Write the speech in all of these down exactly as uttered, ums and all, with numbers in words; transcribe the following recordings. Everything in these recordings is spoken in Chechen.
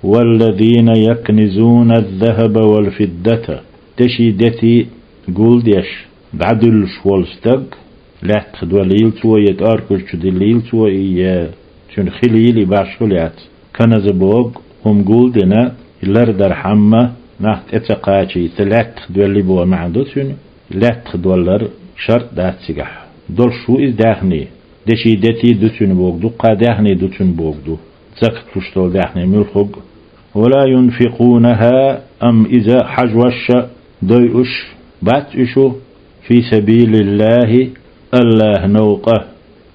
والذين يكنزون الذهب والفضة. Деши дети гулдеш, дӀадуьллуш волу стаг, лаьттах доьллийла цо, я тӀоркуьрчу диллийла цо и, я цуьнан хилийла и, башхо яц. Каназа боху, хӀума гулдина, и лардархьама, нах тӀе ца кхачийта, лаьттах доьлли боху маьӀна ду цуьнан, лаьттах доллар шарт дац цигахь. Долуш ву иза даьхни, деши дети ду цуьнан боху ду, кхаа даьхни ду цуьнан боху ду, закат луш долу даьхни муьлххуг а. ولا ينفقونها, амма иза хьажош а дойуш бац уьш, في سبيل الله, АллахӀан новкъа.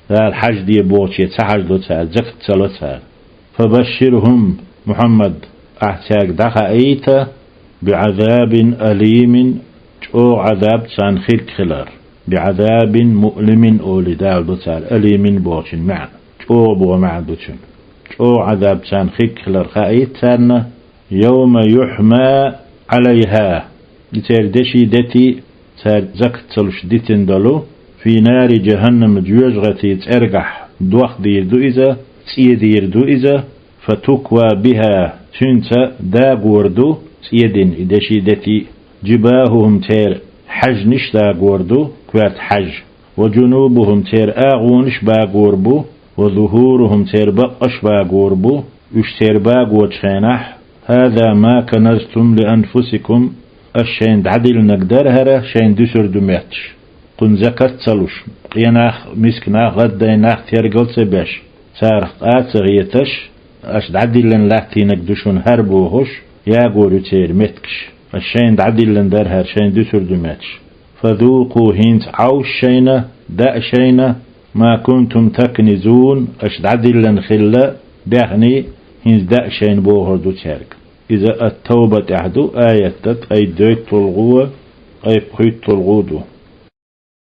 Дала хьажде бохуче ца хьаждо цара, закат ца ло цара. فبشرهم, Мухьаммад, ахь цаьрга дӀахаийта, بعذاب أليم, чӀогӀа Ӏазаб царна хирг хилар. بعذاب مؤلم олий Дала ду цара, أليم бохучун маьӀна, чӀогӀа боху маьӀна ду цуьнан. ЧӀогӀа Ӏазаб царна хирг хилар хаийта царна, يوم يحمى عليها, и церан деши дети, цара закат ца луш дитина долу, في نار جهنم, жоьжахатин цӀергахь дох дийр ду иза, цӀе дийр ду иза, فتكوى بها, цуьнца дагор ду цӀе дина и деши дети. جباههم, церан хьаьжнаш дагор ду, коьрта хьаьж. وجنوبهم, церан агӀонаш багор бу, وظهورهم, церан баккъаш багор бу, уьш церан багочу хенахь: هذا ما كنزتم لأنفسكم, аша шайна дӀадиллинарг дара хӀара, шайна дуьсур ду метташ. Кхунна закат ца луш, къен нах, миска нах, гӀаддайн нах тергал ца беш, царах къа а ца гӀеташ, аша дӀадиллина латтийнарг ду шуна хӀара бохуш, ягор ю церан меттигаш. Аша шайна дӀадиллина дара хӀара, шайна дуьсур ду метташ. فذوقوا, хӀинца Ӏовша шайна, даа шайна, ما كنتم تكنزون, аша дӀадиллина хилла даьхни хӀинца даа шайна бохур ду цаьрга. Иза Ат-Тавба тӀехь ду, аят ткъе доьзткъалгӀа, ткъе пхуьйтталгӀа ду.